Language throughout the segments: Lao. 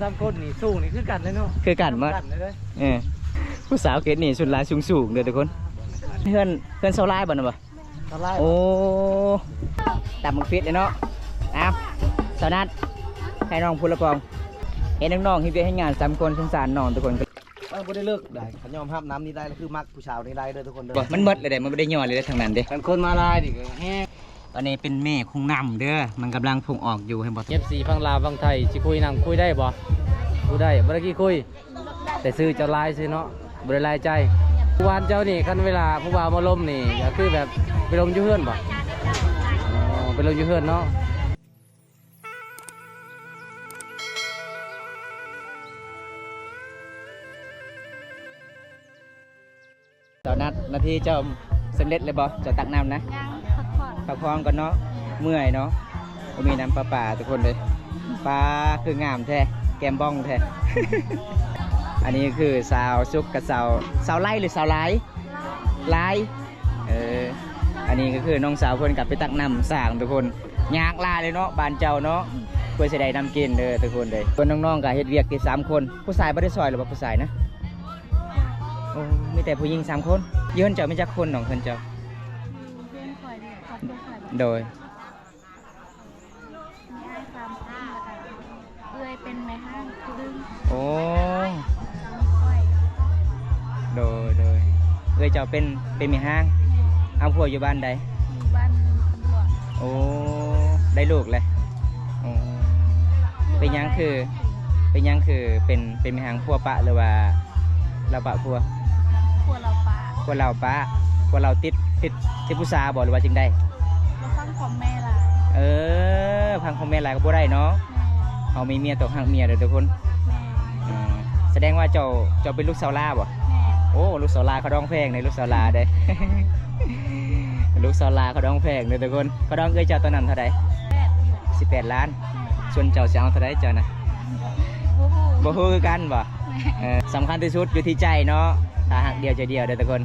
ສາມຄົນນີ້ສູງນີ້ຄືກັນເລີຍເນາະ ຄືກັນໝົດ ຄືກັນເລີຍເດ້. ເອີ ຜູ້ສາວເຂດນີ້ສ່ວນຫຼາຍສູງໆເດີທຸກຄົນ. ເຮືອນ ເຮືອນຊາວລາຍບໍ່ນະບໍ່? ຊາວລາຍ. ໂອ້ ຕຳບັກຟິດເລີຍເນາະ. ເອົາ ສາວນັດ ໃຫ້ນ້ອງຜູ້ລະປອງ. ເຫັນນ້ອງໆເຮັດວຽກເຮັດງານສາມຄົນ ສົງສານນ້ອງທຸກຄົນ. ເອີ ບໍ່ໄດ້ເລີກໄດ້ ຄັນຍອມຮັບນຳນີ້ໄດ້ ລະຄືມັກຜູ້ສາວນີ້ໄດ້ເດີທຸກຄົນເດີ. ມັນໝົດເລີຍເດ້ ມັນບໍ່ໄດ້ຍ້ອນເລີຍເດ້ທາງນັ້ນເດ້. ຄັນຄົນມາຫຼາຍນີ້ກໍແຮງ. ອັນນີ້ເປັນແມ່ຂອງນ້ຳເດີ ມັນກຳລັງພົງອອກຢູ່ ເຫັນບໍ່? ເອັຟຊີ ຝັ່ງລາວ ຝັ່ງໄທ ຊິຄຸຍນຳ ຄຸຍໄດ້ບໍ່? ບໍ່ໄດ້ ບໍ່ໄດ້ຂີ້ຄຸຍ ແຕ່ຊື່ເຈົ້າຫຼາຍຊື່ເນາະ ບໍ່ໄດ້ຫຼາຍໃຈ. ຜູ້ຫວານເຈົ້ານີ້ ຄັນເວລາຜູ້ບ່າວມາລົມນີ້ ກໍຄືແບບໄປລົມຢູ່ເຮືອນບໍ່? ອໍ ໄປລົມຢູ່ເຮືອນເນາະ. ສາວນັດ ໜ້າທີ່ເຈົ້າສຳເລັດແລ້ວບໍ່? ເຈົ້າຕັກນ້ຳນະ? ຍັງ ພັກຜ່ອນ ພັກຜ່ອນກ່ອນເນາະ. ເມື່ອຍເນາະ ບໍ່ມີນ້ຳປະປາທຸກຄົນເລີຍ. ປາ ຄືງາມແທ້ ແກ້ມບ້ອງແທ້. ອັນນີ້ຄືສາວສຸກກັບສາວ ສາວໄລ ຫຼື ສາວລາຍ? ລາຍ. ເອີ ອັນນີ້ກໍຄືນ້ອງສາວເພິ່ນກັບໄປຕັກນ້ຳສ້າງທຸກຄົນ. ຍາກຫຼາຍເລີຍເນາະ ບ້ານເຈົ້າເນາະ ເພື່ອຊິໄດ້ນ້ຳກິນເດີທຸກຄົນເດີ. ສ່ວນນ້ອງໆກໍເຮັດວຽກທີ່ສາມຄົນ. ຜູ້ຊາຍບໍ່ໄດ້ຊ່ອຍຫຼືວ່າຜູ້ຊາຍນະ? ໂອ້ ມີແຕ່ຜູ້ຍິງສາມຄົນ. ຢູ່ເຮືອນເຈົ້າມີຈັກຄົນນ້ອງ ເຮືອນເຈົ້າ? ຢູ່ເຮືອນຂ້ອຍນີ້ ຄອບຄົວຂ້ອຍ. ໂດຍ. ມີອ້າຍສາມຄົນ ແລ້ວກໍເອື້ອຍເປັນແມ່ຮ້າງຜູ້ໜຶ່ງ. ໂອ້ ແລ້ວກໍມີຂ້ອຍ. ໂດຍ ໂດຍ. ເອື້ອຍເຈົ້າເປັນ ເປັນແມ່ຮ້າງ. ແມ່ນ. ເອົາ ຜົວຢູ່ບ້ານໃດ? ຢູ່ບ້ານບົວ. ໂອ້ ໄດ້ລູກແລ້ວ. ໂອ້ ເປັນຫຍັງຄື ເປັນຫຍັງຄືເປັນ ເປັນແມ່ຮ້າງ ຜົວປະ ຫຼືວ່າລາວປະຜົວ? ຜົວລາວປະ. ຜົວລາວປະ. ຜົວລາວຕິດ ຕິດ ຕິດຜູ້ສາວບໍ່ ຫຼືວ່າຈັ່ງໃດ? ບໍ່ຟັງຄວາມແມ່ຫຼາຍ. ເອີ ຟັງຄວາມແມ່ຫຼາຍກໍບໍ່ໄດ້ເນາະ. ແມ່ນ. ເຮົາມີເມຍຕ້ອງຮັກເມຍເດີທຸກຄົນ. ແມ່ນ. ເອີ ສະແດງວ່າເຈົ້າ ເຈົ້າເປັນລູກສາວລາວບໍ່? ແມ່ນ. ໂອ້ ລູກສາວລາວເຂົາດອງແພງເດ້ ລູກສາວລາວເດ້. ລູກສາວລາວເຂົາດອງແພງເດີທຸກຄົນ. ເຂົາດອງເອື້ອຍເຈົ້າຕອນນັ້ນເທົ່າໃດ? ສິບແປດ. ສິບແປດລ້ານ. ແມ່ນ. ສ່ວນເຈົ້າຊິເອົາເທົ່າໃດເຈົ້ານະ? ບໍ່ຮູ້ ບໍ່ຮູ້ຄືກັນບໍ່? ແມ່ນ. ເອີ ສຳຄັນທີ່ສຸດຢູ່ທີ່ໃຈເນາະ. ຖ້າຮັກດຽວໃຈດຽວເດີທຸກຄົນ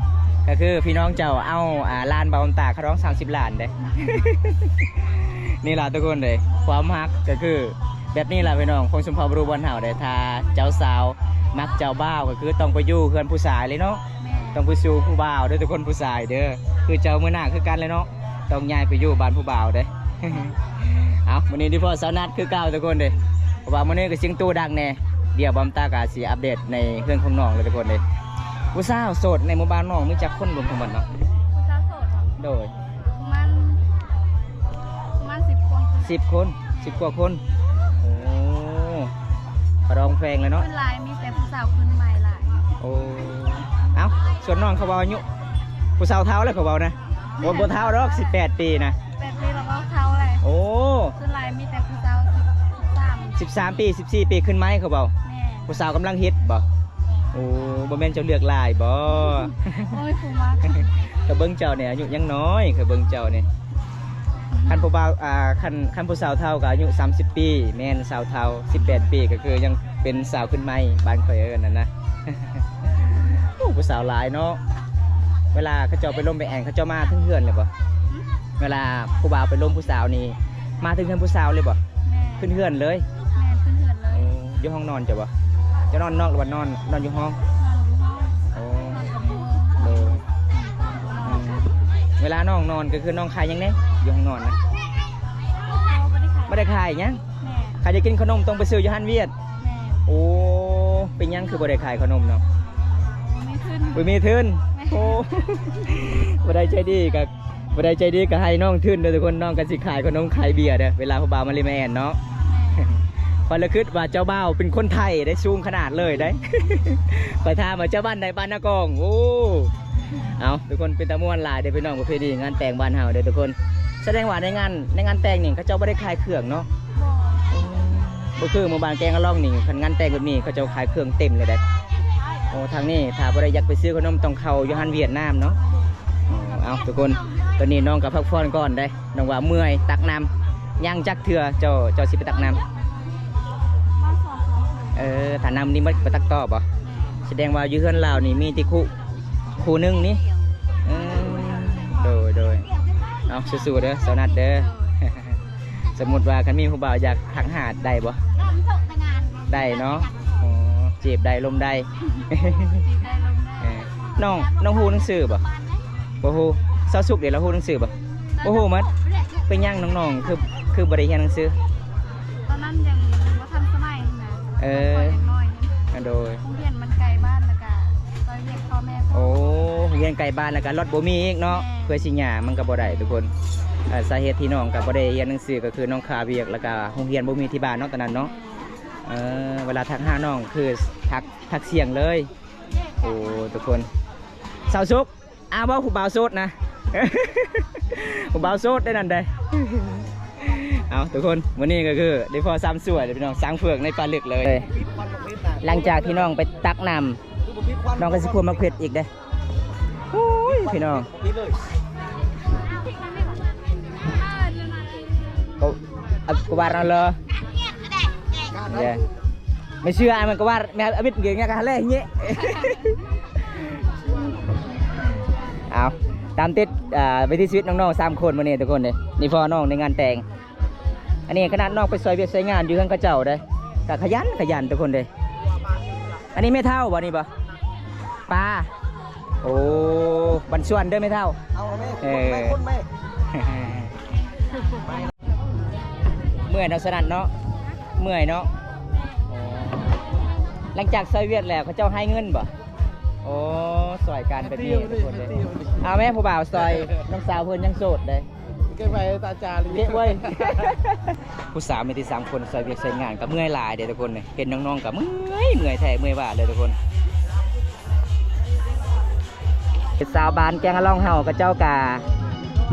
ກໍຄືພີ່ນ້ອງເຈົ້າເອົາ ອ່າ ຫຼານບ່າວບຸນຕາເຂົາດອງສາມສິບລ້ານເດ້. ນີ້ລະທຸກຄົນເດ້ ຄວາມຮັກກໍຄືແບບນີ້ລະພີ່ນ້ອງ ຂອງຊົນເຜົ່າບຣູບ້ານເຮົາເດ້. ຖ້າເຈົ້າສາວມັກເຈົ້າບ່າວ ກໍຄືຕ້ອງໄປຢູ່ເຮືອນຜູ້ຊາຍເລີຍເນາະ. ແມ່ນ. ຕ້ອງໄປສູ່ຜູ້ບ່າວເດີທຸກຄົນ ຜູ້ຊາຍເດີ. ຄືເຈົ້າມື້ໜ້າຄືກັນແຫຼະເນາະ ຕ້ອງຍ້າຍໄປຢູ່ບ້ານຜູ້ບ່າວເດ້. ເອົ້າ ມື້ນີ້ໄດ້ພໍ້ສາວນັດຄືເກົ່າທຸກຄົນເດ້ ເພາະວ່າມື້ນີ້ກໍສຽງຕູ້ດັງແດ່. ດຽວບ່າວບຸນຕາກໍຊິອັບເດດໃນເຮືອນຂອງນ້ອງເລີຍທຸກຄົນເດ້. ຜູ້ສາວໂສດໃນໝູ່ບ້ານນ້ອງມີຈັກຄົນລວມທັງໝົດເນາະ? ຜູ້ສາວໂສດເນາະ? ໂດຍ. ປະມານ ປະມານສິບຄົນພຸ້ນແຫຼະ. ສິບຄົນ ສິບກວ່າຄົນ. ໂອ້ ກະດອງແພງເລີຍເນາະ. ສ່ວນຫຼາຍມີແຕ່ຜູ້ສາວຂຶ້ນໃໝ່ຫຼາຍ. ໂອ້ ເອົ້າ ສ່ວນນ້ອງເຂົາເວົ້າອາຍຸ ຜູ້ສາວເຖົ້າແລ້ວເຂົາເວົ້ານະ. ບໍ່ ບໍ່ເຖົ້າດອກ ສິບແປດປີນະ. ແປດປີແລ້ວເວົ້າເຖົ້າແຫຼະ. ໂອ້ ສ່ວນຫຼາຍມີແຕ່ຜູ້ສາວສິບ ສິບສາມ ສິບສາມປີ ສິບສີ່ປີຂຶ້ນໄໝເຂົາເວົ້າ. ແມ່ນ. ຜູ້ສາວກຳລັງຮິດບໍ່? ໂອ້ ບໍ່ແມ່ນເຈົ້າເລືອກຫຼາຍບໍ່? ໂອ້ຍ ຜູ້ມັກ ກະເບິ່ງເຈົ້ານີ້ອາຍຸຍັງນ້ອຍ ກະເບິ່ງເຈົ້ານີ້. ຄັນຜູ້ບ່າວ ອ່າ ຄັນ ຄັນຜູ້ສາວເຖົ້າກະອາຍຸສາມສິບປີ ແມ່ນສາວເຖົ້າ ສິບແປດປີ ກະຄືຍັງເປັນສາວຂຶ້ນໃໝ່ ບ້ານຂ້ອຍເອີ້ນຫັ້ນນະ. ໂອ້ ຜູ້ສາວຫຼາຍເນາະ. ເວລາເຂົາເຈົ້າໄປລົມໄປແອນ ເຂົາເຈົ້າມາເຖິງເຮືອນເລີຍບໍ່? ເວລາຜູ້ບ່າວໄປລົມຜູ້ສາວນີ້ ມາເຖິງເຮືອນຜູ້ສາວເລີຍບໍ່? ແມ່ນ. ຂຶ້ນເຮືອນເລີຍ? ແມ່ນ ຂຶ້ນເຮືອນເລີຍ. ໂອ້ ຢູ່ຫ້ອງນອນເຈົ້າບໍ່? ເຈົ້ານອນນອກ ຫຼືວ່ານອນ ນອນຢູ່ຫ້ອງ? ນອນຢູ່ຫ້ອງ. ໂອ້ ນອນກັບໝູ່. ໂດຍ. ອືມ ເວລານ້ອງນອນກໍຄືນ້ອງຂາຍຫຍັງແດ່ ຢູ່ຫ້ອງນອນນະ? ບໍ່ໄດ້ຂາຍ. ບໍ່ໄດ້ຂາຍຫຍັງ? ແມ່ນ. ຄັນຢາກກິນຂະໜົມຕ້ອງໄປຊື້ຢູ່ຮ້ານຫວຽດ. ແມ່ນ. ໂອ້ ເປັນຫຍັງຄືບໍ່ໄດ້ຂາຍຂະໜົມເນາະ? ບໍ່ມີທຶນ. ບໍ່ມີທຶນ. ແມ່ນ. ໂອ້ ຜູ້ໃດໃຈດີກໍ ຜູ້ໃດໃຈດີກໍໃຫ້ນ້ອງທຶນເດີທຸກຄົນ ນ້ອງກໍຊິຂາຍຂະໜົມຂາຍເບຍເດີ ເວລາຜູ້ບ່າວມາຫຼິ້ນມາແອນເນາະ. ແມ່ນ. ຂ້ອຍລະຄິດວ່າເຈົ້າບ່າວເປັນຄົນໄທເດ້ ສູງຂະໜາດເລີຍເດ້. ຂ້ອຍຖາມວ່າເຈົ້າບ້ານໃດ? ບ້ານນາກອງ. ໂອ້ ເອົ້າ ທຸກຄົນ ເປັນຕາມ່ວນຫຼາຍເດ້ພີ່ນ້ອງ ປະເພນີງານແຕ່ງບ້ານເຮົາເດ້ທຸກຄົນ. ສະແດງວ່າໃນງານ ໃນງານແຕ່ງນີ້ເຂົາເຈົ້າບໍ່ໄດ້ຂາຍເຄື່ອງເນາະ? ບໍ່. ໂອ້ ບໍ່ຄືໝູ່ບ້ານແກງອະລ່ອງນີ້ ຄັນງານແຕ່ງແບບນີ້ເຂົາເຈົ້າຂາຍເຄື່ອງເຕັມເລີຍເດ້. ໂອ້ ທາງນີ້ຖ້າຜູ້ໃດຢາກໄປຊື້ຂະໜົມຕ້ອງເຂົ້າຢູ່ຮ້ານຫວຽດນາມເນາະ. ເອົ້າ ທຸກຄົນ ຕອນນີ້ນ້ອງກໍພັກຜ່ອນກ່ອນເດ້ ນ້ອງວ່າເມື່ອຍ ຕັກນ້ຳ ຍ່າງຈັກເທື່ອ ເຈົ້າ ເຈົ້າຊິໄປຕັກນ້ຳ? ເອີ ຖ້ານ້ຳນີ້ໝົດໄປຕັກຕໍ່ບໍ່? ສະແດງວ່າຢູ່ເຮືອນລາວນີ້ມີແຕ່ຄູ່ ຄູ່ໜຶ່ງນີ້. ເອີ ໂດຍ ໂດຍ. ເອົາ ສູ້ໆເດີ ສາວນັດເດີ. ສົມມຸດວ່າຄັນມີຜູ້ບ່າວຢາກທັກຫາໄດ້ບໍ່? ໄດ້ເນາະ. ອໍ ຈີບໄດ້ລົມໄດ້. ເອີ ນ້ອງ ນ້ອງຮູ້ໜັງສືບໍ່? ບໍ່ຮູ້. ຊາວສຸກເດ ລາວຮູ້ໜັງສືບໍ່? ບໍ່ຮູ້ໝົດ. ເປັນຫຍັງນ້ອງໆ ຄື ຄືບໍ່ໄດ້ຮຽນໜັງສື? ຕອນນັ້ນຍັງບໍ່ທັນສະໄໝນະ. ເອີ ຍັງນ້ອຍ. ອາ ໂດຍ. ໂຮງຮຽນມັນໄກບ້ານ ແລ້ວກະຊ່ອຍວຽກພໍ່ແມ່. ໂອ້ ໂຮງຮຽນໄກບ້ານ ແລ້ວກະລົດບໍ່ມີອີກເນາະ. ແມ່ນ. ເພື່ອຊິຍ່າງມັນກໍບໍ່ໄດ້ທຸກຄົນ. ເອີ ສາເຫດທີ່ນ້ອງກໍບໍ່ໄດ້ຮຽນໜັງສື ກໍຄືນ້ອງຄາວຽກ ແລ້ວກະໂຮງຮຽນບໍ່ມີທີ່ບ້ານເນາະ ຕອນນັ້ນເນາະ. ເອີ ເວລາທັກຫານ້ອງຄືທັກ ທັກສ່ຽງເລີຍ. ໂອ້ ທຸກຄົນ ຊາວສຸກ ອ້າວ ເວົ້າຜູ້ບ່າວໂສດນະ ຜູ້ບ່າວໂສດໄດ້ນັ້ນໄດ. ເອົາ ທຸກຄົນ ມື້ນີ້ກໍຄືໄດ້ພໍ້ສາມສ່ວຍເລີຍພີ່ນ້ອງ ຊ້າງເຝືອກໃນປ່າເລິກເລີຍ. ຫຼັງຈາກທີ່ນ້ອງໄປຕັກນ້ຳ ນ້ອງກໍຊິຄວນໝາກເຜັດອີກເດ້. ໂອ້ຍ ພີ່ນ້ອງ ກໍ ອາ ກວາດເອົາເລີຍ. ໄມ່ເຊື່ອ ມັນກະວ່າແມ່ອາວິດເກັ່ງຫຍັງກະແລະເຍະ. ເອົາ ຕາມຕິດ ອ່າ ວິຖີຊີວິດນ້ອງໆສາມຄົນມື້ນີ້ທຸກຄົນເດ້. ນີ້ພໍ່ນ້ອງໃນງານແຕ່ງ. ອັນນີ້ຂະໜາດນ້ອງໄປຊ່ອຍວຽກຊ່ອຍງານຢູ່ເຮືອນເຂົາເຈົ້າເດ້ ກະຂະຫຍັນຂະຫຍັນທຸກຄົນເດ້. ອັນນີ້ແມ່ເຖົ້າບໍ່ນີ້ບໍ່? ປ້າ. ໂອ້ ບັນຊວນເດີແມ່ເຖົ້າ. ເອົາແມ່ ເອີ ຄົນໃໝ່ ຄົນໃໝ່. ເມື່ອຍເນາະ ສະນັດເນາະ ເມື່ອຍເນາະ. ໂອ້ ຫຼັງຈາກຊ່ອຍວຽກແລ້ວ ເຂົາເຈົ້າໃຫ້ເງິນບໍ່? ໂອ້ ຊ່ອຍກັນແບບນີ້ທຸກຄົນເດ້. ເອົາແມ່ ຜູ້ບ່າວຊ່ອຍ ນ້ອງສາວເພິ່ນຍັງໂສດເດ້. ເກັບໄວ້ຕາຈາລີ ເກັບໄວ້. ຜູ້ສາວມີແຕ່ສາມຄົນ ຊ່ອຍວຽກຊ່ອຍງານກໍເມື່ອຍຫຼາຍເດ້ທຸກຄົນ. ເຫັນນ້ອງໆກໍເມື່ອຍ ເມື່ອຍແທ້ເມື່ອຍວ່າເລີຍທຸກຄົນ. ເປັນຊາວບ້ານແກງອະລ່ອງເຮົາ ເຂົາເຈົ້າກະ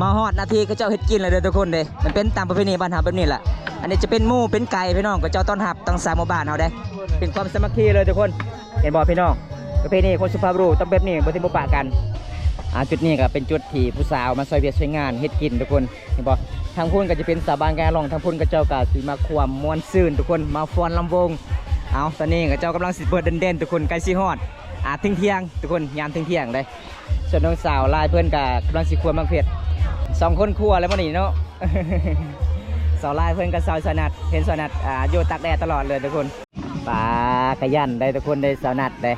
ມາຮອດໜ້າທີ່ເຂົາເຈົ້າເຮັດກິນແລ້ວເດີທຸກຄົນເດ້. ມັນເປັນຕາມປະເພນີບ້ານເຮົາແບບນີ້ລະ. ອັນນີ້ຈະເປັນໝູເປັນໄກ່ພີ່ນ້ອງ ເຂົາເຈົ້າຕ້ອນຮັບທາງຊາວໝູ່ບ້ານເຮົາເດ້. ເປັນຄວາມສາມັກຄີເລີຍທຸກຄົນ. ເຫັນບໍ່ພີ່ນ້ອງ ປະເພນີຄົນສຸພາບບຸລຸດຕ້ອງແບບນີ້ ບໍ່ຖິ້ມບໍ່ປະກັນ. ອ່າ ຈຸດນີ້ກໍເປັນຈຸດທີ່ຜູ້ສາວມາຊ່ອຍວຽກຊ່ອຍງານເຮັດກິນທຸກຄົນ. ເຫັນບໍ່ ທາງພຸ້ນກໍຈະເປັນຊາວບ້ານແກງອະລ່ອງ ທາງພຸ້ນເຂົາເຈົ້າກໍຊິມາຄວາມມ່ວນຊື່ນທຸກຄົນ ມາຟ້ອນລຳວົງ. ເອົາ ຕອນນີ້ເຂົາເຈົ້າກຳລັງຊິເປີດແດນໆທຸກຄົນ ໃກ້ຊິຮອດ ອ່າ ທ່ຽງໆທຸກຄົນ ຍາມທ່ຽງໆເດ້. ສ່ວນນ້ອງສາວລາຍເພິ່ນກະກຳລັງຊິຂົ້ວໝາກເຜັດ ສອງຄົນຂົ້ວແລ້ວມື້ນີ້ເນາະ. ສາວລາຍເພິ່ນກັບສາວ ສາວນັດ ເຫັນສາວນັດ ອ່າ ຢູ່ຕາກແດດຕະຫຼອດເລີຍທຸກຄົນ. ປາ ຂະຫຍັນໄດ໋ທຸກຄົນເດ້ ສາວນັດເດ້.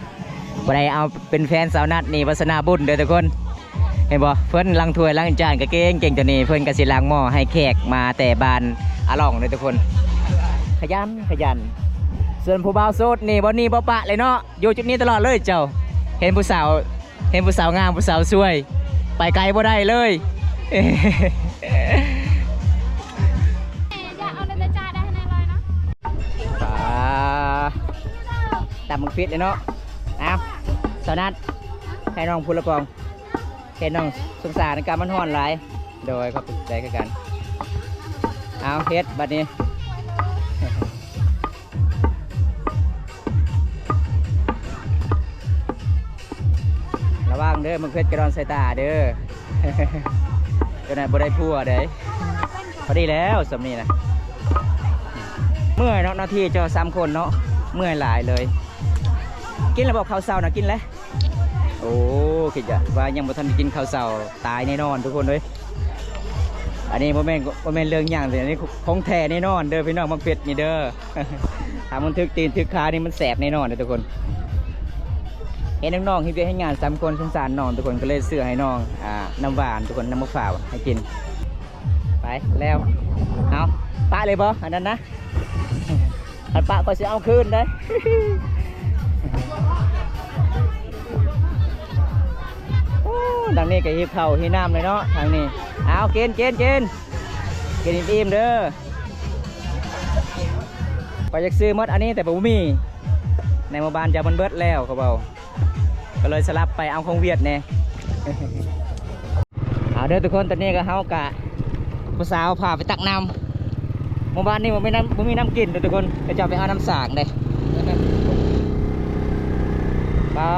ຜູ້ໃດເອົາເປັນແຟນສາວນັດນີ້ວາສະໜາບຸນເດີທຸກຄົນ. ເຫັນບໍ່ ເພິ່ນລ້າງຖ້ວຍລ້າງຈານກໍເກັ່ງໆ ຕົວນີ້ເພິ່ນກໍຊິລ້າງໝໍ້ໃຫ້ແຂກມາແຕ່ບ້ານອະລ່ອງເດີທຸກຄົນ. ຂະຫຍັນ ຂະຫຍັນ. ສ່ວນຜູ້ບ່າວໂສດນີ້ບໍ່ໜີບໍ່ປະເລີຍເນາະ ຢູ່ຈຸດນີ້ຕະຫຼອດເລີຍເຈົ້າ. ເຫັນຜູ້ສາວ ເຫັນຜູ້ສາວງາມ ຜູ້ສາວສວຍ ໄປໄກບໍ່ໄດ້ເລີຍ. ຢາກເອົາເນຍຈາໄດ້ໃຫ້ໜ້ອຍເນາະ. ປາ ຕຳບັກຟິດເລີຍເນາະ. ເອົາ ສາວນັດ ໃຫ້ນ້ອງພຸ້ນລະປອງ ເຫັນນ້ອງສົງສານອາກາດມັນຮ້ອນຫຼາຍ. ໂດຍ ຂອບໃຈຄືກັນ. ເອົາ ເຮັດບັດນີ້. ລະວັງເດີ ໝາກເຜັດກະດອນໃສ່ຕາເດີ ເຈົ້ານາຍບໍ່ໄດ້ຜົວເດ້. ພໍດີແລ້ວສ່ຳນີ້ນະ. ເມື່ອຍເນາະ ໜ້າທີ່ເຈົ້າສາມຄົນເນາະ ເມື່ອຍຫຼາຍເລີຍ. ກິນແລ້ວບໍ່ ເຂົ້າເຊົ້ານະ ກິນແລ້ວ? ໂອ້ ຄິດວ່າຍັງບໍ່ທັນໄດ້ກິນເຂົ້າເຊົ້າ ຕາຍແນ່ນອນທຸກຄົນເອີຍ. ອັນນີ້ບໍ່ແມ່ນ ບໍ່ແມ່ນເລື່ອງຫຍັງເດ້ ອັນນີ້ຂອງແທ້ແນ່ນອນເດີພີ່ນ້ອງ ໝາກເຜັດນີ້ເດີ. ຖ້າມັນຖືກຕີນຖືກຂານີ້ມັນແສບແນ່ນອນເດີທຸກຄົນ. ເຫັນນ້ອງໆເຮັດວຽກເຮັດງານສາມຄົນ ສົງສານນ້ອງທຸກຄົນ ກໍເລີຍຊື້ໃຫ້ນ້ອງ ອ່າ ນ້ຳຫວານທຸກຄົນ ນ້ຳໝາກພ້າວໃຫ້ກິນ. ໄປແລ້ວ. ເອົາ ປະເລີຍບໍ່ ອັນນັ້ນນະ? ຄັນປະຂ້ອຍຊິເອົາຄືນເດ້. ໂອ້ ທາງນີ້ກໍຫິວເຂົ້າຫິວນ້ຳເລີຍເນາະ ທາງນີ້. ເອົາ ກິນ ກິນ ກິນ ກິນອີ່ມໆເດີ. ຂ້ອຍຢາກຊື້ໝົດອັນນີ້ ແຕ່ບໍ່ມີ ໃນໝູ່ບ້ານເຈົ້າມັນເບິດແລ້ວ ເຂົາເວົ້າ. ກໍເລີຍສະຫຼັບໄປເອົາຂອງຫວຽດແດ່. ເອົາເດີທຸກຄົນ ຕອນນີ້ກໍເຮົາກະ ຜູ້ສາວພາໄປຕັກນ້ຳ. ໝູ່ບ້ານນີ້ບໍ່ມີນ້ຳ ບໍ່ມີນ້ຳກິນເດີທຸກຄົນ ເຂົາເຈົ້າໄປເອົານ້ຳສາງເດ້. ປາ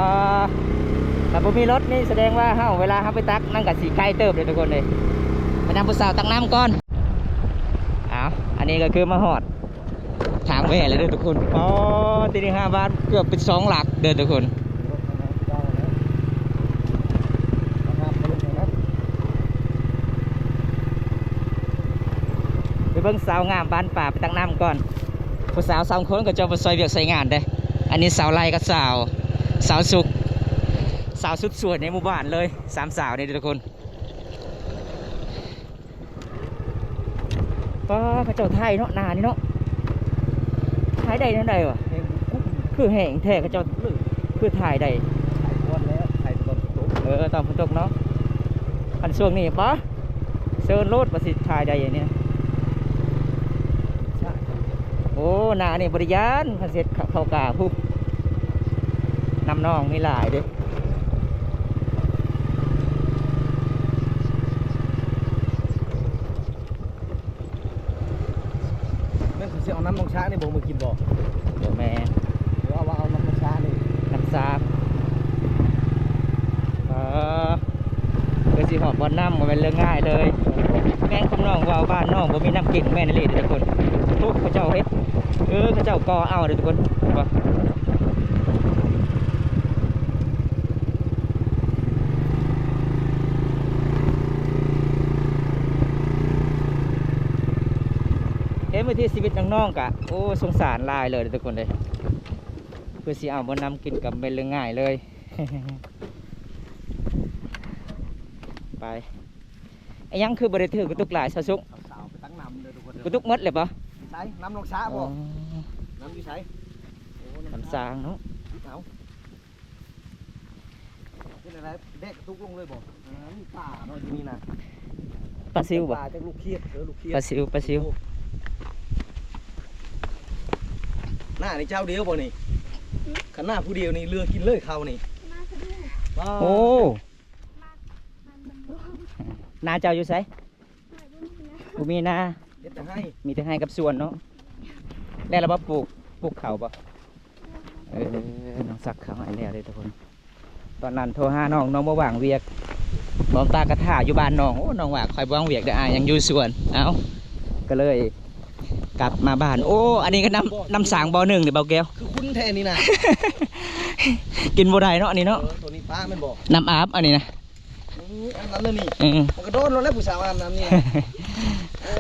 ຖ້າບໍ່ມີລົດນີ້ສະແດງວ່າເຮົາ ເວລາເຮົາໄປຕັກນັ້ນກະຊິໄກເຕີບເດ້ທຸກຄົນເດ້. ໄປນຳຜູ້ສາວຕັກນ້ຳກ່ອນ. ເອົາ ອັນນີ້ກໍຄືມາຮອດ ທາງແວ່ແລ້ວເດີທຸກຄົນ. ອໍ ທີ່ນີ້ຫ້າບາດ ເກືອບເປັນສອງຫຼັກເດີທຸກຄົນ. ໄປເບິ່ງສາວງາມບ້ານປ່າໄປຕັກນ້ຳກ່ອນ. ຜູ້ສາວສາມຄົນກໍເຈົ້າໄປຊ່ອຍວຽກຊ່ອຍງານເດ້. ອັນນີ້ສາວໄລ່ກັບສາວ ສາວສຸກ ສາວສຸດສວຍໃນໝູ່ບ້ານເລີຍ ສາມສາວນີ້ທຸກຄົນ. ປ້າ ເຂົາເຈົ້າຖ່າຍເນາະ ໜ້ານີ້ເນາະ ຖ່າຍໄດ້ແນວໃດວະ? ຄືແຮງແທ້ ເຂົາເຈົ້າຄືຖ່າຍໄດ້. ເອີ ຕອນຝົນຕົກເນາະ ຄັນຊ່ວງນີ້ປ້າ ເຊີນໂລດວ່າຊິຖ່າຍໄດ້ອັນນີ້. ໂອ້ ໜ້ານີ້ບໍ່ໄດ້ຢ້ານ ຄັນເຮັດເຂົ້າກາພຸ້ນ ນ້ຳໜອງມີຫຼາຍເດ້. ແມ່ນເຂົາຊິເອົານ້ຳໜອງຊານີ້ບໍ່ມາກິນບໍ່? ບໍ່ແມ່ນ ຫຼືວ່າວ່າເອົານ້ຳໜອງຊານີ້? ນ້ຳຊາ. ເອີ ເພື່ອຊິຮອດບ່ອນນ້ຳບໍ່ແມ່ນເລື່ອງງ່າຍເລີຍ. ແມ່ນຄຳນ້ອງເວົ້າ ບ້ານນ້ອງບໍ່ມີນ້ຳກິນ ແມ່ນອີ່ຫຼີເດ້ທຸກຄົນ. ທຸກເຂົາເຈົ້າເຮັດ ເອີ ເຂົາເຈົ້າກໍ່ເອົາເດ້ທຸກຄົນ ເຫັນບໍ່? ເຫັນວິຖີຊີວິດນ້ອງໆ ກະ ໂອ້ ສົງສານຫຼາຍເລີຍເດ້ທຸກຄົນເດ້. ເພື່ອຊິເອົາບໍ່ນ້ຳກິນກໍແມ່ນເລື່ອງງ່າຍເລີຍ. ໄປ ອີຫຍັງຄືບໍ່ໄດ້ຖືກະຕຸກຫຼາຍ ສາວສຸກ? ສາວໄປຕັ້ງນ້ຳເດີທຸກຄົນເດີ. ກະຕຸກໝົດແລ້ວບໍ່? ໃສ ນ້ຳໜອງຊາບໍ່? ອໍ ນ້ຳຢູ່ໃສ? ໂອ້ ນ້ຳຊາງເນາະ. ເອົາ ເປັນຈັ່ງໃດ ແດກກະຕຸກລົງເລີຍບໍ່? ອ່າ ມີປາເນາະທີ່ນີ້ນະ. ປາຊິວບໍ່? ປາຈັກລູກຄຽດ ເອີ ລູກຄຽດ ປາຊິວ ປາຊິວ. ໂອ້ ໜ້ານີ້ເຈົ້າດຽວບໍ່ນີ້? ຄັນໜ້າຜູ້ດຽວນີ້ເຫຼືອກິນເລີຍເຂົ້ານີ້. ໂອ້ ນາເຈົ້າຢູ່ໃສ? ບໍ່ມີນາ ເຮັດແຕ່ໄຮ່ ມີແຕ່ໄຮ່ກັບສວນເນາະ. ແລ້ວລະບໍ່ປູກ ປູກເຂົ້າບໍ່? ເອີ ນ້ອງສັກເຂົ້າໃຫ້ແລ້ວເດ້ທຸກຄົນ. ຕອນນັ້ນໂທຫານ້ອງ ນ້ອງບໍ່ວ່າງວຽກ ບອມຕາກະຖ້າຢູ່ບ້ານນ້ອງ. ໂອ້ ນ້ອງວ່າຂ້ອຍບໍ່ວ່າງວຽກເດີ ອ້າຍຍັງຢູ່ສວນ. ເອົ້າ ກໍເລີຍກັບມາບ້ານ. ໂອ້ ອັນນີ້ກໍນ້ຳ ນ້ຳສາງບໍ່ໜຶ່ງນີ້ ເບົາແກ້ວ ຄືຂຸ້ນແທ້ນີ້ນະ. ກິນບໍ່ໄດ້ເນາະ ອັນນີ້ເນາະ. ເອີ ໂຕນີ້ປາແມ່ນບໍ່? ນ້ຳອາບອັນນີ້ນະ. ອືມ ອັນນັ້ນນະນີ້ ເອີ ມັນກໍໂດນໂລດແລ້ວ ຜູ້ສາວອາບນ້ຳນີ້. ເອີ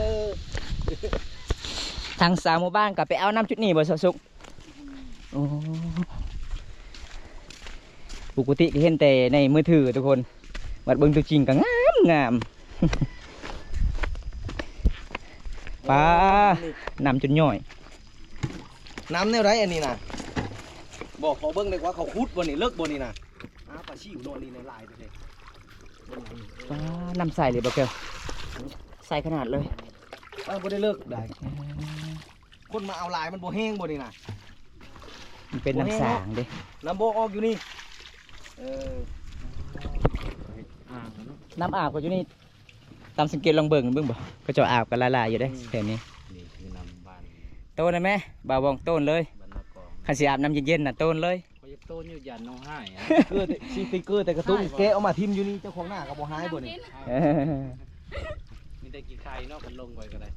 ທາງສາວໝູ່ບ້ານກໍໄປເອົານ້ຳຈຸດນີ້ບໍ່ ສາວສຸກ? ໂອ້ ປົກກະຕິກໍເຫັນແຕ່ໃນມືຖືທຸກຄົນ ບັດເບິ່ງຕົວຈິງກໍງາມໆ. ປາ ນ້ຳຈົນຍ້ອຍ. ນ້ຳແນວໃດອັນນີ້ນະ? ບໍ່ ຂໍເບິ່ງໄດ້ກວ່າ ເຂົາຂຸດບໍ່ນີ້ ເລິກບໍ່ນີ້ນະ? ອ້າ ປາຊິວເນາະ ນີ້ຫຼາຍແທ້. ປາ ນ້ຳໃສເລີຍບໍ່ແກ້ວ? ໃສຂະໜາດເລີຍ. ເອີ ບໍ່ໄດ້ເລິກໃດ. ເອີ ຄົນມາເອົາຫຼາຍ ມັນບໍ່ແຫ້ງບໍ່ນີ້ນະ? ມັນເປັນນ້ຳສາງເດ້ ນ້ຳບໍ່ອອກຢູ່ນີ້. ເອີ ອ່າງເນາະ ນ້ຳອາບກໍຢູ່ນີ້. ຕາມສັງເກດລອງເບິ່ງ ເບິ່ງບໍ່ ເຂົາເຈົ້າອາບກັນຫຼາຍໆຢູ່ເດ້ ອືມ ແຖວນີ້. ນີ້ຄືນ້ຳບ້ານ ໂຕນນະແມ່ ບ່າວວອງ ໂຕນເລີຍ. ຄັນຊິອາບນ້ຳເຢັນໆນະ ໂຕນເລີຍ. ຂ້ອຍຢາກໂຕນຢູ່ ຢ້ານນ້ອງຮ້າຍ. ເກີດຊິໄປເກີດແຕ່ກະຕຸກ ແກະອອກມາຖິ້ມຢູ່ນີ້ ເຈົ້າຂອງໜ້າກໍບໍ່ຫາຍບໍ່ນີ້? ເອີ ມີແຕ່ຂີ້ໄຂ່ເນາະ ຄັນລົງໄປກໍໄດ້.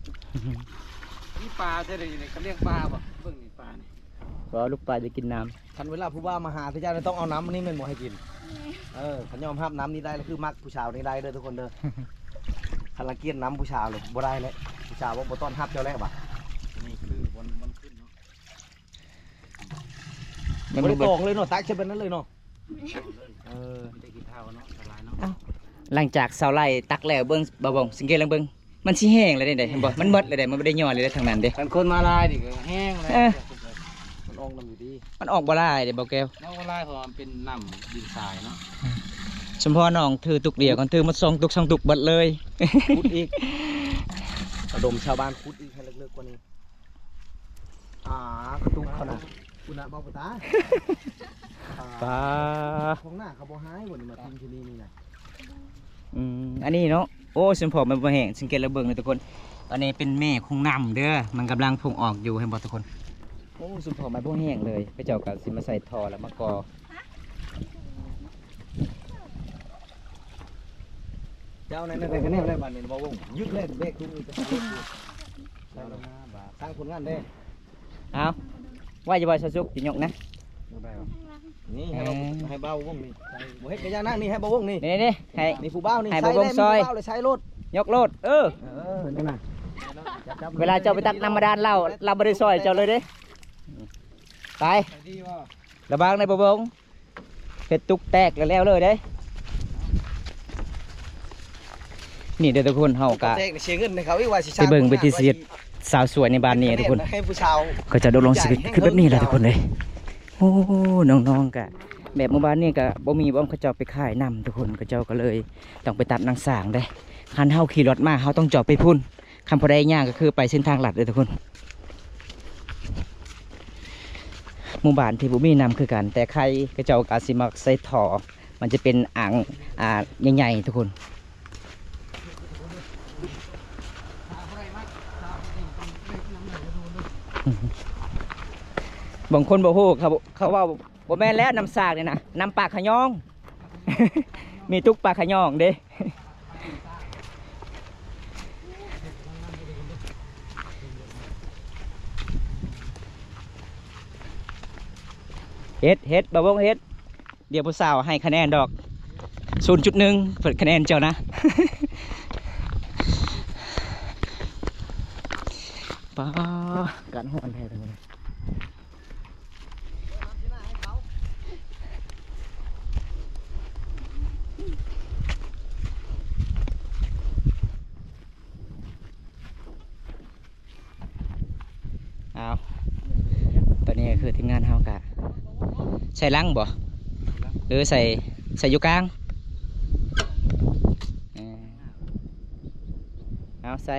ມີປາແທ້ເດນີ້ ເຂົາລ້ຽງປາບໍ່? ເບິ່ງນີ້ປານີ້ ບໍ່ ລູກປາຈະກິນນ້ຳ. ຄັນເວລາຜູ້ບ່າວມາຫາ ເຈົ້າຕ້ອງເອົານ້ຳນີ້ແມ່ນບໍ່ໃຫ້ກິນ? ເອີ ຄັນຍອມຮັບນ້ຳນີ້ໄດ້ ລະຄືມັກຜູ້ສາວນີ້ໄດ້ເດີທຸກຄົນເດີ. ຄັນລັງກຽດນ້ຳຜູ້ສາວເລີຍບໍ່ໄດ້ແລ້ວ ຜູ້ສາວບໍ່ຕ້ອນຮັບເຈົ້າແລ້ວບາດ. ນີ້ຄືບ່ອນ ບ່ອນຂຶ້ນເນາະ. ມັນບໍ່ໄດ້ຕອງເລີຍເນາະ ຕັກໃສ່ແບບນັ້ນເລີຍເນາະ. ເອີ ມີແຕ່ຂີ້ເຖ້າເນາະ ສະບາຍເນາະ. ເອົ້າ ຫຼັງຈາກສາວໄລ່ຕັກແລ້ວ ເບິ່ງ ບ່າວວອງ ສັງເກດລອງເບິ່ງ ມັນຊິແຫ້ງແລ້ວເດ້ ເຫັນບໍ່? ມັນໝົດແລ້ວເດ້ ມັນບໍ່ໄດ້ຍ້ອຍເລີຍເດ້ ທາງນັ້ນເດ້. ຄັນຄົນມາຫຼາຍນີ້ກໍແຫ້ງແລ້ວ. ເອີ ມັນອອກນ້ຳຢູ່ດີ ມັນອອກບໍ່ຫຼາຍເດ້ ບ່າວແກ້ວ. ອອກບໍ່ຫຼາຍ ເພາະວ່າມັນເປັນນ້ຳດິນຊາຍເນາະ. ສົມພໍນ້ອງຖືຕຸກດຽວ ຄັນຖືໝົດສອງຕຸກ ສອງຕຸກເບິດເລີຍ. ຂຸດອີກ ລະດົມຊາວບ້ານຂຸດອີກໃຫ້ເລິກໆກວ່ານີ້. ອ່າ ກະຕຸກຂະໜາດ ຄຸນນະ ເບົາປາຕາ. ປາ ຂອງໜ້າເຂົາບໍ່ຫາຍບໍ່ນີ້ ມາຖິ້ມທີ່ນີ້ນີ້ນະ. ອືມ ອັນນີ້ເນາະ. ໂອ້ ສົມພໍມັນບໍ່ແຫ້ງ ສັງເກດລະເບິ່ງເດີທຸກຄົນ. ອັນນີ້ເປັນແມ່ຂອງນ້ຳເດີ ມັນກຳລັງພຸ່ງອອກຢູ່ ເຫັນບໍ່ທຸກຄົນ? ໂອ້ ສົມພໍມັນບໍ່ແຫ້ງເລີຍ ເຂົາເຈົ້າກໍຊິມາໃສ່ທໍ່ ແລ້ວມາກໍ່. ເຈົ້ານັ້ນໄດ້ຄະແນນແລ້ວບາດນີ້ ບໍ່ວົງ ຍຶດແລ້ວແບກທຸງນີ້ໄປໃສ່ລົດຢູ່. ສ້າງຜົນງານເດ້. ເອົາ ໄວ້ຢູ່ບໍ່ ຊາວສຸກ ຊິຍົກນະ. ບໍ່ໄດ້ຫວາ? ນີ້ໃຫ້ເບົາ ເອີ ໃຫ້ເບົາວົງນີ້ ບໍ່ເຮັດກະຢ່ານະ ນີ້ໃຫ້ເບົາວົງນີ້. ນີ້ໆ ໃຫ້ ນີ້ຜູ້ບ່າວນີ້ ໃຫ້ເບົາວົງຊ່ອຍ ໃສ່ແດ່ ມີຜູ້ບ່າວເລີຍໃສ່ໂລດ ຍົກໂລດ. ເອີ ເອີ ນັ້ນນະ. ເວລາເຈົ້າໄປຕັກນ້ຳບາດານລາວ ລາວບໍ່ໄດ້ຊ່ອຍເຈົ້າເລີຍເດ້. ໄປ ລະວັງໃນບໍ່ບົງ ເຮັດຕຸກແຕກແລ້ວເລີຍເດ້. ນີ້ເດີທຸກຄົນ ເຮົາກະ ແຕກເສຍເງິນໃຫ້ເຂົາອີກວ່າຊິ ໄປເບິ່ງວິຖີຊີວິດສາວສວຍໃນບ້ານນີ້ທຸກຄົນ. ໃຫ້ຜູ້ສາວ ເຂົາເຈົ້າດົງລົງຊີວິດຄືແບບນີ້ແຫຼະທຸກຄົນເອີຍ. ໂອ້ ນ້ອງໆ ກະແບບໝູ່ບ້ານນີ້ກະບໍ່ມີບ່ອນເຂົາເຈົ້າໄປຂາຍນ້ຳທຸກຄົນ ເຂົາເຈົ້າກໍເລີຍຕ້ອງໄປຕັດໜັງສາງເດ້. ຄັນເຮົາຂີ່ລົດມາ ເຮົາຕ້ອງຈອດໄປພຸ້ນ. ຄັນຜູ້ໃດຍ່າງກໍຄືໄປເສັ້ນທາງລັດເດີທຸກຄົນ. ໝູ່ບ້ານທີ່ບໍ່ມີນ້ຳຄືກັນ ແຕ່ໄຄເຂົາເຈົ້າກໍຊິມັກໃສ່ທໍ່ ມັນຈະເປັນອ່າງ ອ່າ ໃຫຍ່ໆ ທຸກຄົນ. ບາງຄົນບໍ່ຮູ້ ເຂົາ ເຂົາເວົ້າ ບໍ່ແມ່ນແລ້ວ ນ້ຳສາກນີ້ນະ ນ້ຳປາຂະຍອງ ມີຕຸກປາຂະຍອງເດ້. ເຮັດ ເຮັດ ບ່າວວົງເຮັດ ດຽວຜູ້ສາວໃຫ້ຄະແນນດອກ ສູນຈຸດໜຶ່ງ ເພິ່ນຄະແນນເຈົ້ານະ. ປ້າ ອາກາດຮ້ອນແທ້. ອ້າວ ຕອນນີ້ກໍຄືທີມງານເຮົາກະໃສ່ລັງບໍ່ ຫຼືໃສ່ ໃສ່ຢູ່ກາງ? ເອີ ເອົາໃສ່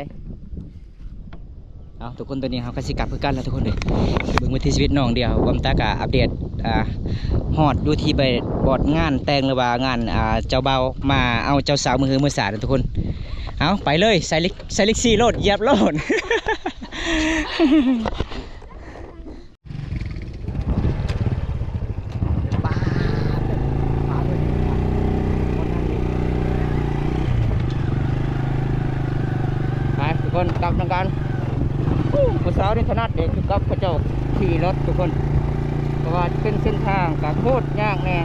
ເອົາ ທຸກຄົນ ຕອນນີ້ເຮົາກໍຊິກັບຄືກັນແລ້ວທຸກຄົນເອີຍ. ເບິ່ງວິຖີຊີວິດນ້ອງດຽວ ບອມຕາກະອັບເດດ ອ່າ ຮອດຢູ່ທີ່ໄປ ບອດງານແຕ່ງ ຫຼືວ່າງານ ອ່າ ເຈົ້າບ່າວມາເອົາເຈົ້າສາວມື້ຮືມື້ສາທຸກຄົນ. ເອົາ ໄປເລີຍ ໃສ່ເລັກ ໃສ່ເລັກສີ່ໂລດ ຢຽບໂລດ. ໄປທຸກຄົນ ກັບນຳກັນ. ໂອ້ ຜູ້ສາວນີ້ຖະໜັດເດ້ ຄືກັບເຂົາເຈົ້າຂີ່ລົດທຸກຄົນ ເພາະວ່າເປັນເສັ້ນທາງກະໂຄດຍາກແດ່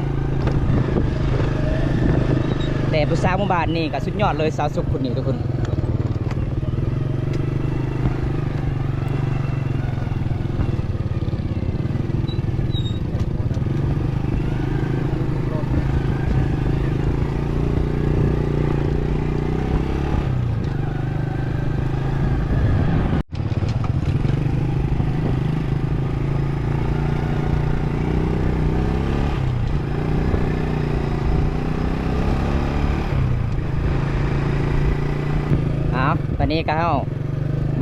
ແຕ່ຜູ້ສາວໝູ່ບ້ານນີ້ກະສຸດຍອດເລີຍ ສາວສຸກຄົນນີ້ທຸກຄົນ. ເອົາ ຕອນນີ້ກໍເຮົາ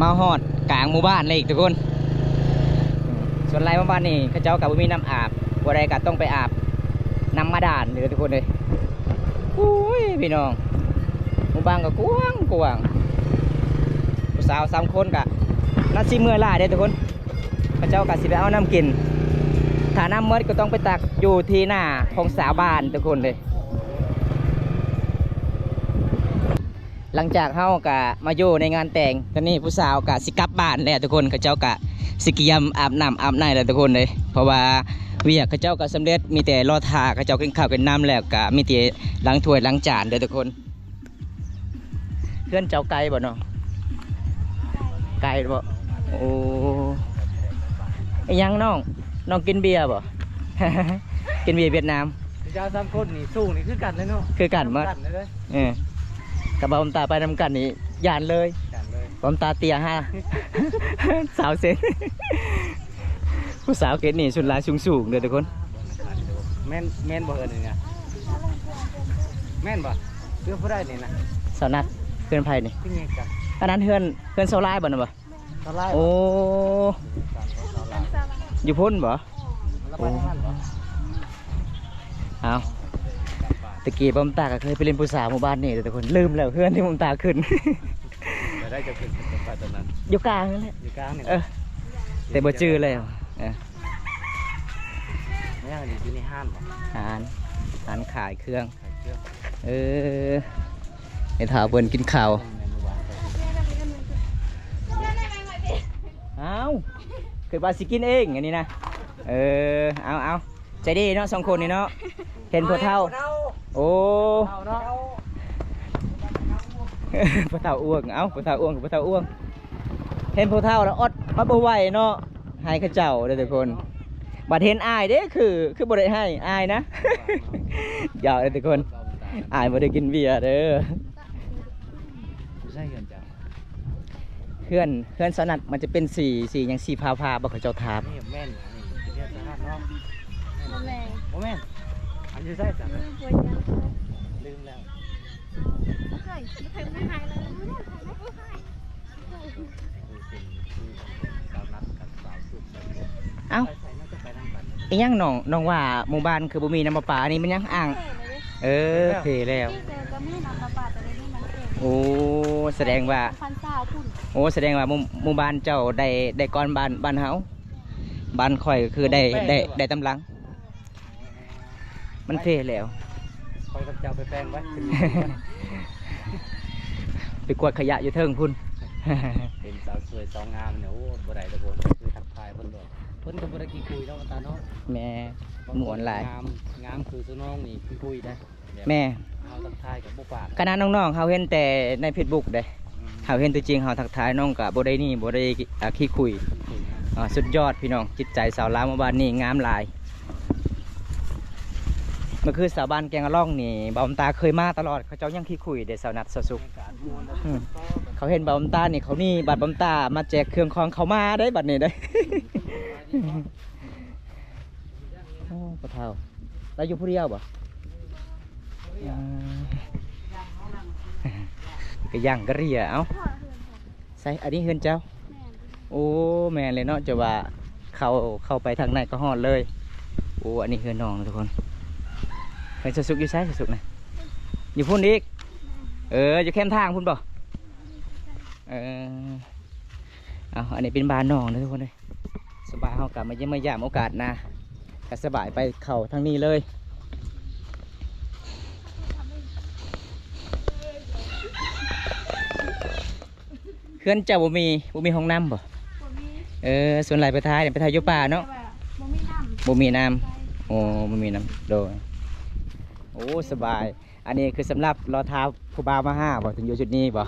ມາຮອດກາງໝູ່ບ້ານແລ້ວອີກທຸກຄົນ. ສ່ວນຫຼາຍໝູ່ບ້ານນີ້ເຂົາເຈົ້າກໍບໍ່ມີນ້ຳອາບ ຜູ້ໃດກໍຕ້ອງໄປອາບນ້ຳບາດານເດີທຸກຄົນເອີຍ. ໂອ້ຍ ພີ່ນ້ອງ ໝູ່ບ້ານກໍກວ້າງໆ ຜູ້ສາວສາມຄົນກໍໜ້າຊິເມື່ອຍຫຼາຍເດ້ທຸກຄົນ. ເຂົາເຈົ້າກໍຊິໄປເອົານ້ຳກິນ ຖ້ານ້ຳໝົດກໍຕ້ອງໄປຕັກຢູ່ທີ່ໜ້າຂອງຊາວບ້ານທຸກຄົນເດ້. ຫຼັງຈາກເຮົາກະມາຢູ່ໃນງານແຕ່ງ ຕອນນີ້ຜູ້ສາວກະຊິກັບບ້ານແລ້ວທຸກຄົນ ເຂົາເຈົ້າກະຊິກຽມອາບນ້ຳອາບໃນແລ້ວທຸກຄົນເດ້ ເພາະວ່າວຽກເຂົາເຈົ້າກະສຳເລັດ ມີແຕ່ລໍຖ້າເຂົາເຈົ້າກິນເຂົ້າກິນນ້ຳ ແລ້ວກະມີແຕ່ລ້າງຖ້ວຍລ້າງຈານເດີທຸກຄົນ. ເຮືອນເຈົ້າໄກບໍ່ນ້ອງ? ໄກບໍ່? ໂອ້ ອີຫຍັງນ້ອງ? ນ້ອງກິນເບຍບໍ່? ກິນເບຍຫວຽດນາມ. ເຈົ້າສາມຄົນນີ້ສູງນີ້ຄືກັນເລີຍເນາະ ຄືກັນໝົດ ນຳກັນເລີຍ. ເອີ ກັບບ່າວບຸນຕາໄປນຳກັນນີ້ຢ້ານເລີຍ ຢ້ານເລີຍ. ບ່າວບຸນຕາເຕ້ຍຫ້າ ຊາວເຊັນ ຜູ້ສາວເກດນີ້ສ່ວນຫຼາຍສູງໆເດີທຸກຄົນ. ແມ່ນ ແມ່ນບໍ່ເອີນນີ້ນະ? ແມ່ນບໍ່? ເຮືອນຜູ້ໃດນີ້ນະ? ສາວນັດ. ເຮືອນໃຜນີ້? ຄືຫຍັງກັນ? ອັນນັ້ນເຮືອນ ເຮືອນຊາວລາຍບໍ່ນະບໍ່? ໂອ້ ຢູ່ພຸ້ນບໍ່? ເອົາ ຕະກີ້ບຸນຕາກໍເຄີຍໄປຫຼິ້ນຜູ້ສາວໝູ່ບ້ານນີ້ເດີທຸກຄົນ ລືມແລ້ວເຮືອນທີ່ບຸນຕາຂຶ້ນ. ໄດ້ຈະຂຶ້ນໄປຕອນນັ້ນ ຢູ່ກາງນັ້ນແຫຼະ ຢູ່ກາງນີ້. ເອີ ແຕ່ບໍ່ຈື່ແລ້ວ. ເອີ ຍັງຢູ່ໃນຮ້ານບໍ່? ຮ້ານ ຮ້ານຂາຍເຄື່ອງ. ເອີ ໃຫ້ຖ້າເພິ່ນກິນເຂົ້າ. ອ້າວ ຄິດວ່າຊິກິນເອງອັນນີ້ນະ. ເອີ ເອົາ ເອົາ ໃຈດີເນາະ ສອງຄົນນີ້ເນາະ. ເຫັນພໍ່ເຖົ້າ ໂອ້ ພໍ່ເຖົ້າເນາະ ພໍ່ເຖົ້າອ້ວງ. ເອົ້າ ພໍ່ເຖົ້າອ້ວງ ພໍ່ເຖົ້າອ້ວງ. ເຫັນຜູ້ເຖົ້າແລ້ວອົດ ອົດບໍ່ໄຫວເນາະ ໃຫ້ເຂົາເຈົ້າເດີ້ທຸກຄົນ. ບັດເຫັນອ້າຍເດ້ ຄື ຄືບໍ່ໄດ້ໃຫ້ ອາຍນະ ຢອກເດີ້ທຸກຄົນ. ອ້າຍບໍ່ໄດ້ກິນເບຍເດີ້. ຢູ່ໃສເຮືອນເຈົ້າ? ເຮືອນ ເຮືອນສາວນັດມັນຈະເປັນສີ ສີຫຍັງ ສີຟ້າໆ ບໍ່ ເຂົາເຈົ້າຖາມ. ນີ້ແມ່ນ ອັນນີ້ເປັນເຮືອນສາວນັດເນາະ. ບໍ່ແມ່ນ ບໍ່ແມ່ນ. ອັນຢູ່ໃສສາວນັດ? ລືມແລ້ວ. ເອົ້າ ອີ່ຫຍັງນ້ອງ ນ້ອງວ່າໝູ່ບ້ານຄືບໍ່ມີນ້ຳປະປາ ອັນນີ້ແມ່ນຫຍັງ? ອ່າງ ເອີ ເພແລ້ວ. ໂອ້ ສະແດງວ່າ ໂອ້ ສະແດງວ່າໝູ່ ໝູ່ບ້ານເຈົ້າໄດ້ ໄດ້ກ່ອນບ້ານ ບ້ານເຮົາ. ບ້ານຂ້ອຍກໍຄືໄດ້ ໄດ້ ໄດ້ຕາມຫຼັງ. ມັນເພແລ້ວ. ຂ້ອຍກັບເຈົ້າໄປແປງໄວ້ ໄປກວາດຂະຫຍະຢູ່ເທິງພຸ້ນ. ເຫັນສາວສວຍສາວງາມນີ້ ໂອ້ ບໍ່ໄດ້ດອກ ໂອ້ ຄືທັກທາຍເພິ່ນໂລດ. ເພິ່ນກໍບໍ່ໄດ້ຂີ້ຄຸຍເນາະ ຕາເນາະ. ແມ່ ມ່ວນຫຼາຍ. ງາມ ງາມຄືສະໜອງນີ້ຂີ້ຄຸຍໄດ໋. ແມ່ ເຮົາທັກທາຍກໍບໍ່ປາກ. ຂະໜາດນ້ອງໆ ເຮົາເຫັນແຕ່ໃນເຟສບຸກເດ້. ອືມ ເຮົາເຫັນຕົວຈິງ ເຮົາທັກທາຍນ້ອງກໍບໍ່ໄດ້ນີ້ ບໍ່ໄດ້ ອ່າ ຂີ້ຄຸຍ. ອ່າ ສຸດຍອດພີ່ນ້ອງ ຈິດໃຈຊາວລາວໝູ່ບ້ານນີ້ງາມຫຼາຍ. ມັນຄືຊາວບ້ານແກງອະລ່ອງນີ້ ບ່າວບຸນຕາເຄີຍມາຕະຫຼອດ ເຂົາເຈົ້າຍັງຂີ້ຄຸຍເດ້ ສາວນັດ ສາວສຸກ. ອືມ ເຂົາເຫັນບ່າວບຸນຕານີ້ ເຂົາໜີ ບາດບ່າວບຸນຕາມາແຈກເຄື່ອງຂອງເຂົາມາໄດ໋ ບັດນີ້ໄດ໋. ໂອ້ ພໍ່ເຖົ້າ ລາວຢູ່ຜູ້ດຽວບໍ່? ອ່າ ກະຢ່າງກະເຣຍ. ເອົ້າ ໃສ ອັນນີ້ເຮືອນເຈົ້າ? ແມ່ນ. ໂອ້ ແມ່ນເລີຍເນາະ ຈະວ່າເຂົ້າ ເຂົ້າໄປທາງໃນກໍຮອດເລີຍ. ໂອ້ ອັນນີ້ເຮືອນນ້ອງນະທຸກຄົນ. ເຮືອນສາວສຸກຢູ່ໃສ ສາວສຸກນະ? ຢູ່ພຸ້ນອີກ. ເອີ ຢູ່ແຄມທາງພຸ້ນບໍ່? ເອີ ເອົາ ອັນນີ້ເປັນບ້ານນ້ອງເດີທຸກຄົນເດີ. ສະບາຍ ເຮົາກໍມາຢ້ຽມມາຢາມໂອກາດໜ້າ ກໍສະບາຍໄປເຂົ້າທາງນີ້ເລີຍ. ເຮືອນເຈົ້າບໍ່ມີ ບໍ່ມີຫ້ອງນ້ຳບໍ່? ບໍ່ມີ. ເອີ ສ່ວນຫຼາຍໄປຖ່າຍ ໄປຖ່າຍຢູ່ປ່າເນາະ. ແຕ່ວ່າບໍ່ມີນ້ຳ ບໍ່ມີນ້ຳ. ໂອ້ ບໍ່ມີນ້ຳ ໂດຍ. ໂອ້ ສະບາຍ. ອັນນີ້ຄືສຳລັບລໍຖ້າຜູ້ບ່າວມາຫາບໍ່ ຈຶ່ງຢູ່ຈຸດນີ້ບໍ່?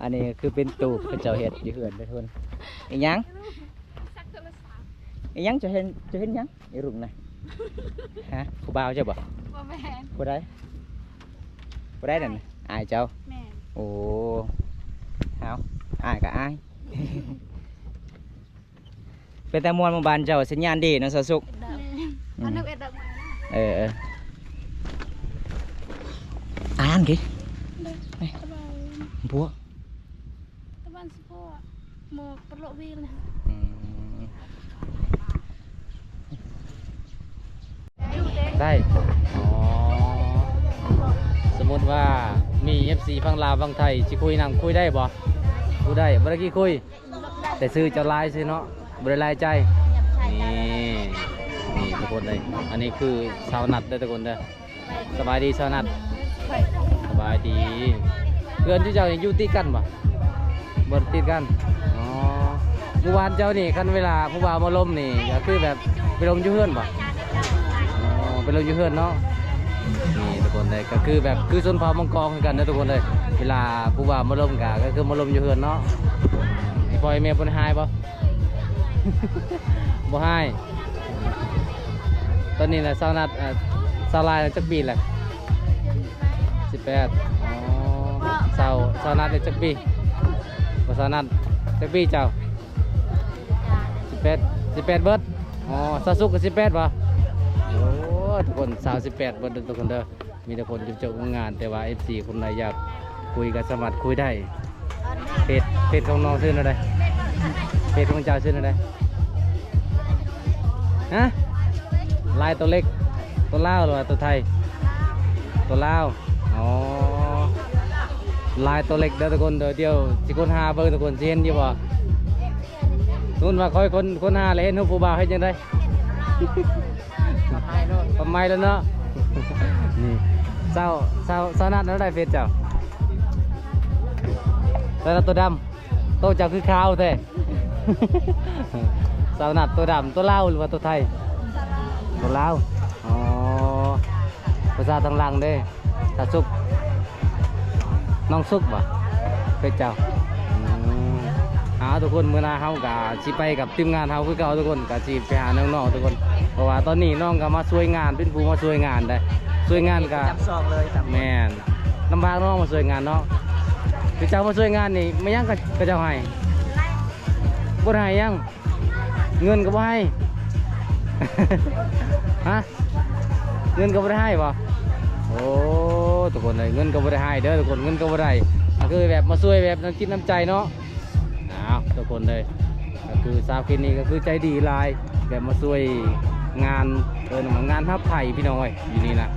ອັນນີ້ຄືເປັນຕູບເຂົາເຈົ້າເຮັດຢູ່ເຮືອນເດີທຸກຄົນ. ອີຫຍັງ? ອີຫຍັງ? ເຈົ້າເຫັນ ເຈົ້າເຫັນຫຍັງ? ອີລຸງນະ? ຮະ? ຜູ້ບ່າວເຈົ້າບໍ່? ບໍ່ແມ່ນ. ຜູ້ໃດ? ຜູ້ໃດນັ້ນ? ອ້າຍເຈົ້າ? ແມ່ນ. ໂອ້ ເອົາ ອ້າຍກໍອ້າຍ. ເປັນຕາມ່ວນໝູ່ບ້ານເຈົ້າ ສັນຍານດີເນາະ ສາວສຸກ. ເອີ ເອີ ອ່ານກິ ບົວ ຕາບ້ານສະໂພ ໝໍປະໂລະວີນ. ອືມ ໄດ້ ອໍ ສົມມຸດວ່າມີເອັຟຊີຝັ່ງລາວຝັ່ງໄທຊິຄຸຍນຳ ຄຸຍໄດ້ບໍ່? ຄຸຍໄດ້ ບໍ່ໄດ້ຂີ້ຄຸຍ. ແຕ່ຊື່ເຈົ້າຫຼາຍຊື່ເນາະ ບໍ່ໄດ້ຫຼາຍໃຈ. ນີ້ ນີ້ທຸກຄົນເອີຍ ອັນນີ້ຄືສາວນັດເດີທຸກຄົນເດີ. ສະບາຍດີສາວນັດ. ສະບາຍດີ. ເຮືອນເຈົ້າຢູ່ຕິດກັນບໍ່? ບໍ່ຕິດກັນ. ອໍ ໝູ່ບ້ານເຈົ້ານີ້ ຄັນເວລາຜູ້ບ່າວມາລົມນີ້ ກໍຄືແບບໄປລົມຢູ່ເຮືອນບໍ່? ອໍ ໄປລົມຢູ່ເຮືອນເນາະ. ນີ້ທຸກຄົນເອີຍ ກໍຄືແບບ ຄືຊົນເຜົ່າມັງກອງຄືກັນເດີທຸກຄົນເອີຍ. ເວລາຜູ້ບ່າວມາລົມກໍ ກໍຄືມາລົມຢູ່ເຮືອນເນາະ. ອີ່ພໍ່ອີ່ແມ່ບໍ່ໄດ້ຮ້າຍບໍ່? ບໍ່ຮ້າຍ. ຕອນນີ້ນະ ສາວນັດ ເອີ ສາວລາຍນະ ຈັກປີແລ້ວ? ສິບແປດ. ອໍ ສາວ ສາວນັດນີ້ຈັກປີ? ບໍ່ ສາວນັດຈັກປີເຈົ້າ? ສິບແປດ. ສິບແປດເບິດ. ອໍ ສາວສຸກກໍສິບແປດບໍ່? ໂອ້ ທຸກຄົນ ສາວສິບແປດເບິດເດີທຸກຄົນເດີ. ມີແຕ່ຄົນຈົບໆງາມໆ ແຕ່ວ່າເອັຟຊີຄົນໃດຢາກຄຸຍກໍສາມາດຄຸຍໄດ້. ເຟສ ເຟສຂອງນ້ອງຊື່ແນວໃດ? ເຟສຂອງເຈົ້າຊື່ແນວໃດ? ຮະ? ລາຍໂຕເລັກ ໂຕລາວ ຫຼືວ່າໂຕໄທ? ໂຕລາວ. ອໍ ລາຍໂຕເລັກເດີທຸກຄົນເດີ. ດຽວຊິຄົ້ນຫາເບິ່ງທຸກຄົນ ຊິເຫັນຢູ່ບໍ່? ສົມມຸດວ່າຂ້ອຍຄົ້ນ ຄົ້ນຫາແລ້ວເຫັນຮູບຜູ້ບ່າວເຮັດຈັ່ງໃດ? ປະໄມແລ້ວເນາະ. ນີ້ ສາວ ສາວ ສາວນັດ ແນວໃດເຟສເຈົ້າ? ສາວນັດຕົວດຳ. ໂຕເຈົ້າຄືຂາວແທ້? ສາວນັດຕົວດຳ ຕົວລາວ ຫຼືວ່າຕົວໄທ? ຕົວລາວ. ອໍ ພາສາທາງຫຼັງເດ້? ສາວສຸກ ນ້ອງສຸກບໍ່? ເຟສເຈົ້າ ເອົາທຸກຄົນ ມື້ໜ້າເຮົາກໍຊິໄປກັບທີມງານເຮົາຄືເກົ່າທຸກຄົນ ກໍຊິໄປຫານ້ອງໆທຸກຄົນ ເພາະວ່າຕອນນີ້ນ້ອງກໍມາຊ່ວຍງານ ເປັນຜູ້ມາຊ່ວຍງານໄດ໋ ຊ່ວຍງານກໍ ຈັບຊອກເລີຍ ຈັບ ແມ່ນ ລຳບາກເນາະ ມາຊ່ວຍງານເນາະ ຄືເຈົ້າມາຊ່ວຍງານນີ້ ແມ່ນຫຍັງກໍ ເຂົາເຈົ້າໃຫ້ ບໍ່ໄດ້ໃຫ້ຫຍັງ ເງິນກໍບໍ່ໃຫ້ ຮະ ເງິນກໍບໍ່ໄດ້ໃຫ້ບໍ່? ໂອ້ ທຸກຄົນເອີຍ ເງິນກໍບໍ່ໄດ້ໃຫ້ເດີທຸກຄົນ ເງິນກໍບໍ່ໄດ້ ກໍຄືແບບມາຊ່ວຍແບບນ້ຳຈິດນ້ຳໃຈເນາະ ອ້າວ ທຸກຄົນເອີຍ ກໍຄືສາວເຄນນີ້ກໍຄືໃຈດີຫຼາຍ ແບບມາຊ່ວຍງານ ເອີ້ນວ່າງານຮັບໃຜພີ່ນ້ອງເອີຍ ຢູ່ນີ້ນະ